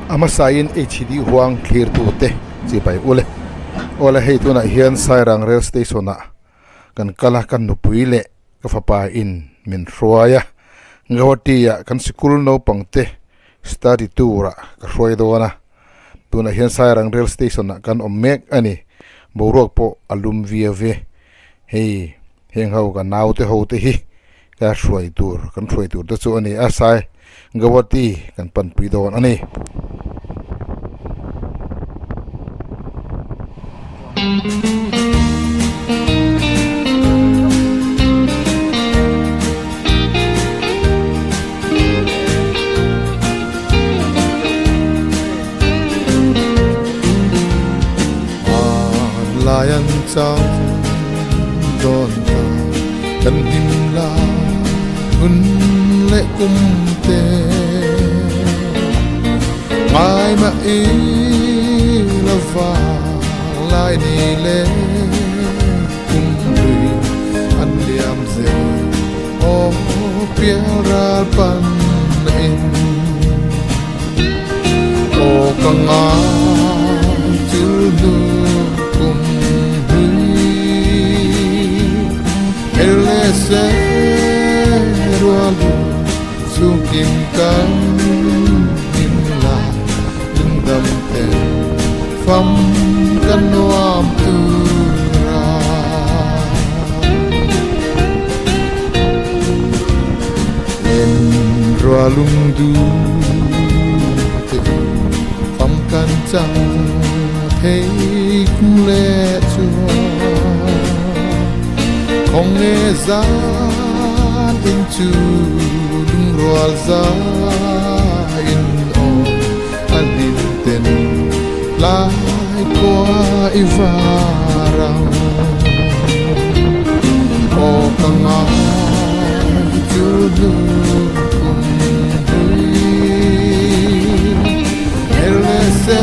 A hmasain HD huang thlirtute chibai ule. Awle hei tunah hian Sairang Rail Station ah kan kal a, kan nupui leh ka fapa in min hruai a. Guwahati ah kan sikul naupang te study tour ah ka hruai dawn a. Tunah hian Sairang Rail Station ah kan awm mek a ni. Boruak pawh a lum viau e. Hei heng ho ka naute ho te hi ka hruai tur kan hruai tur te chu a ni a sai Guwahati kan panpui dawn a ni. Lai an chang dawn ta kan hlim lai hun leh kum te ngai mah i lova lai ni le kum hlui an liam zel aw pial ral pan in aw ka ngai chul hnu kum hlui her leh se rual u chhung kim kan hlim la lungdam te fam kan nuam tura. Len rua lungdu te fam kan chang thei kum le chuan khong nge zan in chu lungrual za in aw a hlim ten lai khua i var ang aw ka ngai chu hnu kum hlui her leh se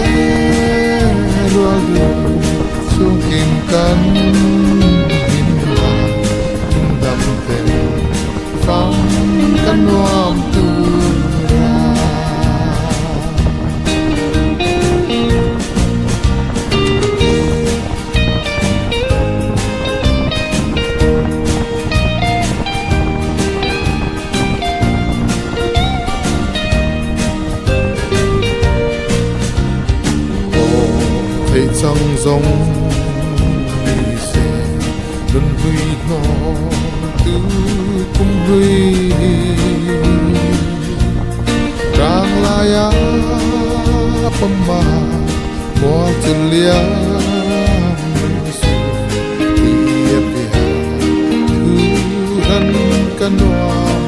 rual duh chhungkim kan hlim lai lungdam ten fam ka nuam tura. Thei chang zawng ni se nun hlui hnawh tu kum hlui hi rang laia pama mual chu liam su ti pia thu ran ka nuam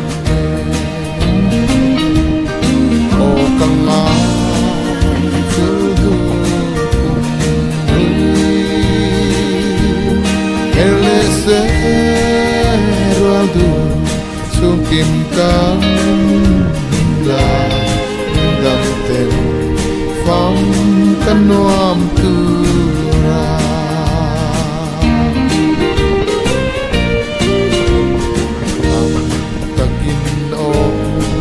aw ka ngai chu hnu kum hlui her leh se rual duh chhung kim kan hlim lai lungdam ten fam ka nuam tura. Am takin aw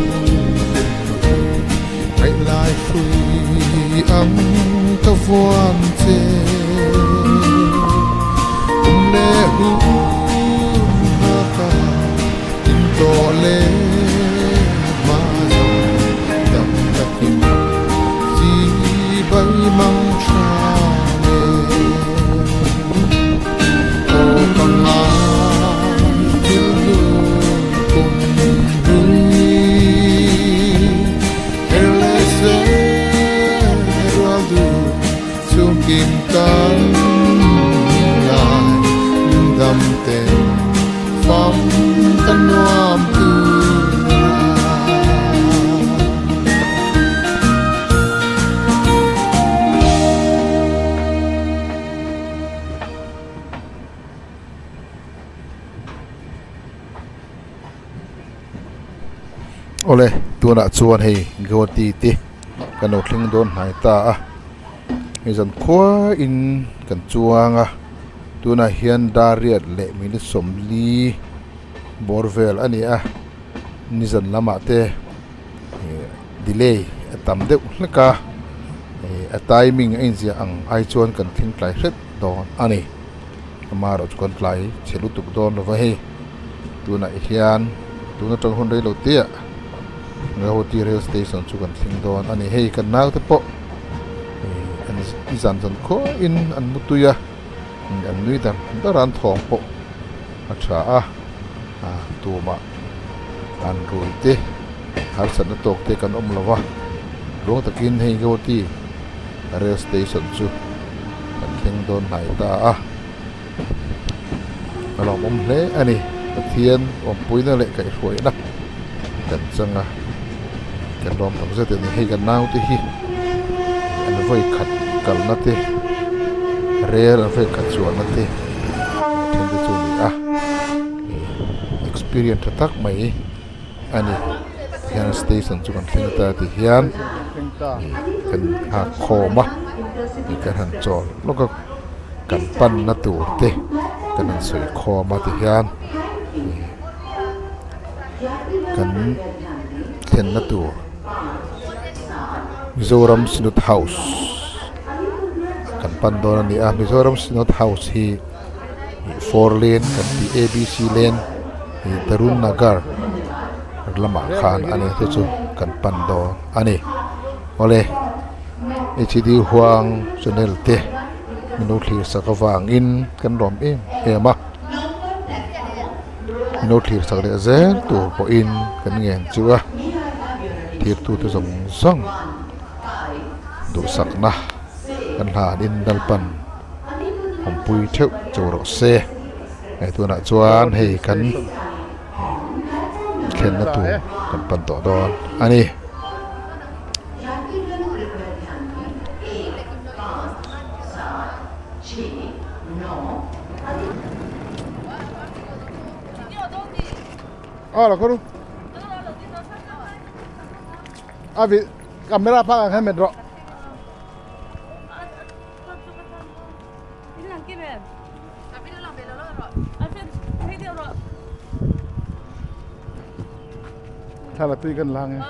kum ngaih lai hrui ang ka vuan che kum leh hun nghaka in tawh leh hma zawng dam takin chi bai mang tha le aw ka ngai thil hnu kum hlui her leh se rual duh chhung kim kan hlim lai lungdam te fam ka nuam tura. Awle tunah chuan hei Guwahati te kan lo thleng dawn hnai ta a hei zan khua in kan chuang a tunah hian dar riat leh minute sawmli bawr vel a ni a nizan lamah te ih delay a tam deuh hlek a. A timing a inziah ang ai chuan kan thleng tlai hret dawn a ni. Amaherawh chu kan tlai chhe lutuk dawn lova hei tunah hian tun atang hun rei lo te ah Guwahati rail station chu kan thleng dawn a ni. Hei kan naute pawh an zan zan khuain an mu tui a, an nui dar dar a, an thawm pawh a tha a, tumah an rui te harsatna tawk te kan awm lo va, ruang takin hei Guwahati rail station chu kan thleng dawn hnai ta a, a lawmawm hle a ni. Pathian awmpuina leh kaihhruaina kan chang a, kan lawm tak zet a ni. Hei kan naute hi an vawi khat kalna te rel an vawi khat chuanna te then te chu a ni a, experience tha tak mai a ni. Tihian station chu kan thleng ta ti hian kan nghak khawm a kan han chawl lawk a kan panna tur te kan han sawi khawm a ti hian kan thlenna tur Mizoram Synod House kan pan dawn a ni a Mizoram Synod House hi. 4 lane kan tih abc lane ih Tarun Nagar lamah khan a ni te chu kan pan dawn a ni awle hd huang channel te min lo thlir sak avangin kan lawm em em a min lo thlir sak leh zel tur pawhin kan ngen chu a thirtute zawng zawng duhsakna kan hlanin Lalpan. Awmpui theuh cho rawh se hei tunah chuan hei kan thlenna tur kan pan tawh dawn a ni. Thla tui kan lang e.